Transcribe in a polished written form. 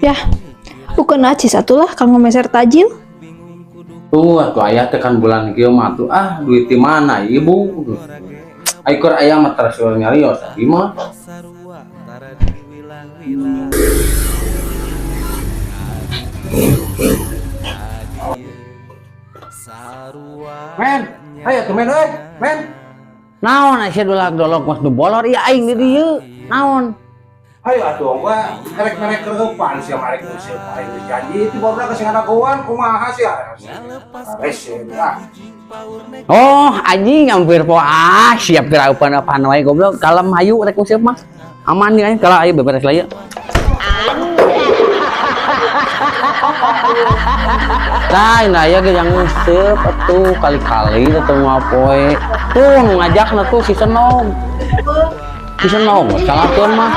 Yah, bukan acis atulah kanggo meser tajil. Tuh atuh aya teh kan bulan kieu mah tuh, ah, duit di mana, Ibu? Ai keur aya mah terus nyarios ieu mah. Men, ayo tuh men euy, men. Naon sia dolak-dolok mas nu bolor ieu aing di dieu. Naon? Ayo atuh gua erek-erek kereupan sia marek nguseup aing geus janji itu barudak geus ngadagoan kumaha sia. Rese ah. Oh, anjing hampir po, ah, siap geraupan apaan wae goblok. Kalem hayu rek nguseup mah. Aman nih aing kalau ayo beberes lah ya. Nah, ini aya ge yang nguseup atuh kali-kali teh moal poe. Tuh nu ngajakna tuh si Senog. Si Senog salahkeun mah.